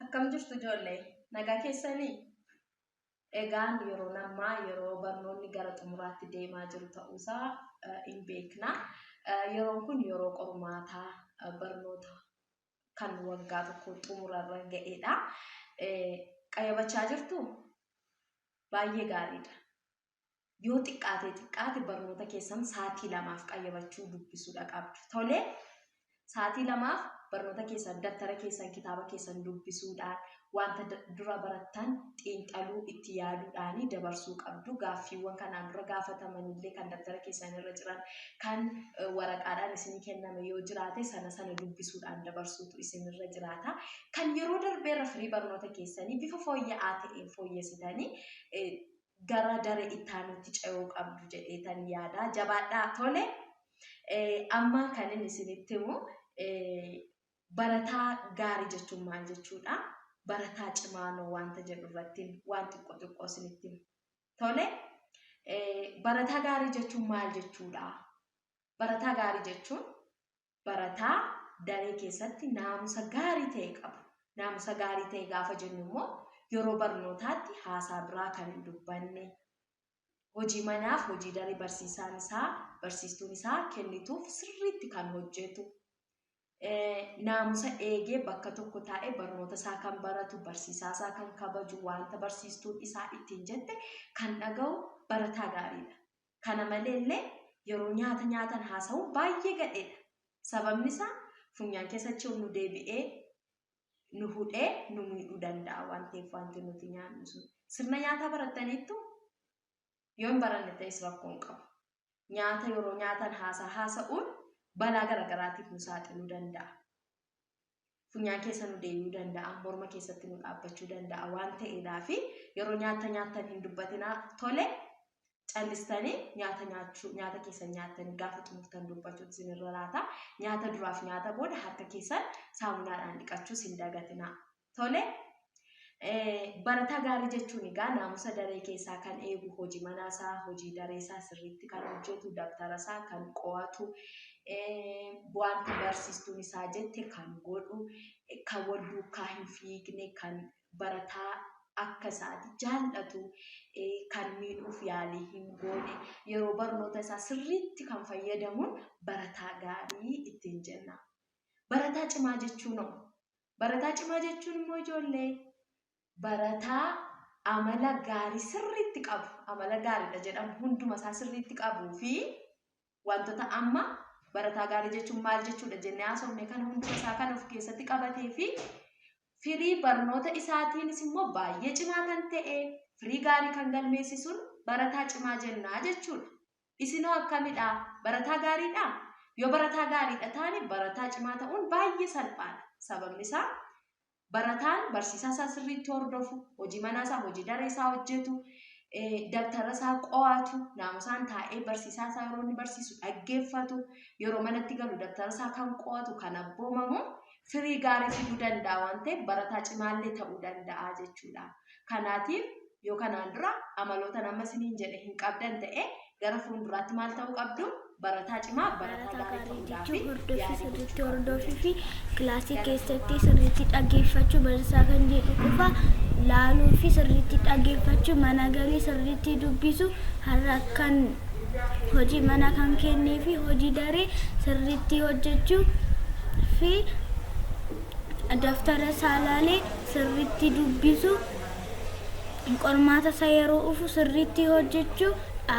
Akkam jirtu ijoollee? Nagaa keessanii? Egaan yeroon ammaa yeroo barnoonni gara xumuraatti deemaa jiru ta'uusaa hin beekna. Yeroon kun yeroo qormaataa barnoota kan waggaa tokko xumurarra ga'edha. Qayyabachaa jirtuu? Baay'ee gaariidha. Yoo xiqqaatee xiqqaate barnoota keessan sa'aatii lamaaf qayyabachuu dubbisuudha qabdu. Tolee, sa'aatii lamaaf barnoota keessan dabtara keessan kitaaba keessan dubbisuudhaan wanta dura barattan xiinxaluu itti yaaduudhaan dabarsuu qabdu. Gaaffiiwwan kanaan dura gaafatamanillee kan dabtara keessan irra jiran kan waraqaadhaan isinii kenname yoo jiraate sana sana dubbisuudhaan dabarsuutu isinirra jiraata. Kan yeroo darbeerra firii barnoota keessanii bifa fooyya'aa ta'een fooyyessitanii gara daree itti aanutti ce'uu qabdu jedheetan yaada. Jabaadhaa tole. Amma kan inni isinitti himu barataa gaarii jechuun maal jechuudha? Barataa cimaanoo wanta jedhu irratti waan xiqqoo xiqqoo isinitti himu. Tole. Barataa gaarii jechuun maal jechuudha? Barataa gaarii jechuun barataa daree keessatti naamusa gaarii ta'e qabu. Naamusa gaarii ta'e gaafa jennu immoo yeroo barnootaatti haasaa biraa kan hin dubbanne, hojii manaaf hojii daree barsiisaan isaa, barsiistuun isaa kennituuf sirriitti kan hojjetu, naamusa eegee bakka tokko taa'ee barnoota isaa kan baratu, barsiisaa isaa kan kabaju, wanta barsiistuun isaa ittiin jette kan dhaga'u barataa gaariidha. Kana maleellee yeroo nyaata nyaatan haasa'uun baay'ee gadheedha. Sababni isaa funyaan keessa achi ol nu deebi'ee nu hudhee nu miidhuu danda'a waan ta'eef wanti nuti nyaannu sun. Sirna nyaataa barattaniittu? Yoo hin baranne ta'es rakkoo hin qabu. Nyaata yeroo nyaatan haasaa haasa'uun balaa garaagaraatiif nu saaxiluu danda'a. Funyaan keessa nu deebi'uu danda'a, morma keessatti nu dhaabbachuu danda'a waan ta'eedhaa fi yeroo nyaata nyaattan hin dubbatinaa tole callistanii nyaata nyaachuu nyaata keessan nyaattanii gaafa xumurtan dubbachuutu isinirra laata. Nyaata duraaf nyaata booda harka keessan saamunaadhaan dhiqachuus hin dagatinaa. Tole barataa gaarii jechuun egaa naamusa daree keessaa kan eegu, hojii manaa isaa, hojii daree isaa sirriitti kan hojjetu, dabtara isaa kan qo'atu, wanta barsiistuun isaa jette kan godhu, kan wal duukaa hin fiigne, kan barataa akka isaati jaallatu, kan miidhuuf yaalii hin goone, yeroo barnoota isaa sirriitti kan fayyadamuun barataa gaarii ittiin jenna. Barataa cimaa jechuun hoo? Barataa cimaa jechuun immoo ijoollee barataa amala gaarii sirriitti qabu, amala gaariidha jedhamu hunduma isaa sirriitti qabuu fi wantoota amma barataa gaarii jechuun maal jechuudha jennee haasofne kana hunduma isaa kan of keessatti qabatee fi firii barnoota isaatiinis immoo baay'ee cimaa kan ta'e firii gaarii kan galmeessisuun barataa cimaa jennaa jechuudha. Isinoo akkamidha? Barataa gaariidhaa? Yoo barataa gaariidha taane barataa cimaa ta'uun baay'ee salphaadha. Sababni isaa barataan barsiisaa isaa sirriitti hordofu, hojii manaa isaa, hojii daree isaa hojjetu, dabtara isaa qo'atu, naamusaan taa'ee barsiisaa isaa yeroo inni barsiisu dhaggeeffatu, yeroo manatti galu dabtara isaa kan qo'atu, kan abboomamu firii gaarii fiduu danda'a waan ta'eef barataa cimaallee ta'uu danda'a jechuudha. Kanaatiif yoo kanaan dura amaloota nama isiniin jedhe hin qabdan ta'e gara fuulduraatti maal ta'uu qabdu? Barataa cimaa, barataa Barataa gaarii gaarii ta'uudhaaf jechuun hordoffii yaalii sirriitti gochuu qabdu hordofii fi jechuudha. kilaasii Galatoomaa. keessatti sirriitti dhaggeeffachuu barsiisaa kan jedhu qofa laaluu fi sirriitti dhaggeeffachuu mana galii sirriitti dubbisu har'a kan hojii mana kan kennee fi hojii daree sirriitti hojjechuu fi daftara isaa laalee sirriitti dubbisu qormaata isaa yeroo dhufu sirriitti hojjechuu dha.